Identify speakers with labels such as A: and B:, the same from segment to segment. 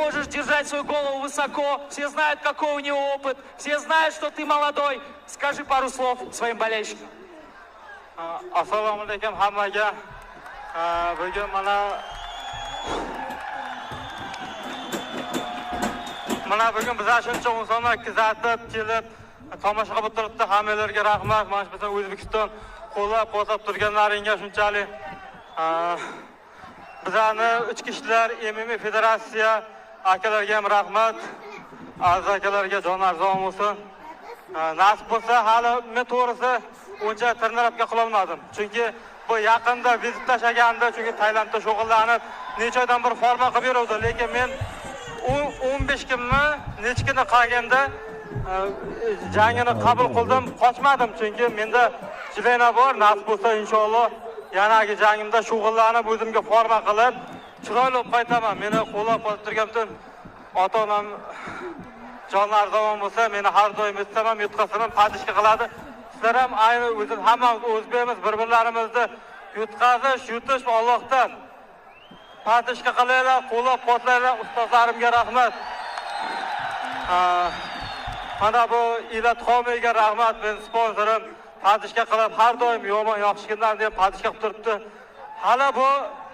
A: можешь держать свою голову высоко. Все знают, какой у него опыт. Все знают, что ты молодой. Скажи пару слов своим болельщикам.
B: Assalomu alaykum hammaga. Bugun mana bugun bizlar shuncha insonlar kuzatib kelib tomosha qilib turibdi. Hammalarga rahmat. Mana shu bizning O'zbekiston qo'llab-quvvatlab turganlaringga shunchalik. Bizlarni Ichki ishlar MMA federatsiya akalarga ham rahmat. Aziz akalarga jon arzon bo'lsin. Nasib bo'lsa, hali men to'g'risi uncha trenirovka qila olmadim. Chunki bu yaqinda vizit tashlagandi, chunki Tailandda shug'ullanib, necha oydan bir forma qilib yuruvdi, lekin men 15 kunmi, necha kunni qolganda jangini qabul qildim, qochmadim, chunki menda jilena bor, nasib bo'lsa inshaalloh yanagi jangimda shug'ullanib, o'zimga forma qilib, chiroyli bo'lib qaytaman. Meni qo'llab-quvvatlab turgan butun ota-onam jonlari omon bo'lsa, meni har doim yutsam ham, yutqazsam ham поддержка qiladi. Sizlar ham ayni o'zim hammamiz o'zbekmiz, bir-birlarimizni yutqazish, yutish Allohdan. Поддержка qilinglar, qo'llab-quvvatlanglar, ustozlarimga rahmat. Mana bu Ilat Homiyga rahmat, men sponsorim поддержка qilib har doim yomon yaxshi kunlarni ham поддержка qilib turibdi.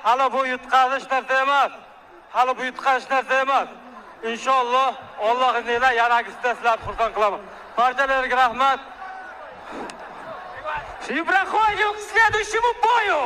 B: Hali bu yutqazish narsa emas. Hali bu yutqazish narsa emas. Inshaalloh Alloh izni bilan yanagisida sizlarni xursand qilaman. Barchalarga rahmat.
A: И проходим к следующему бою.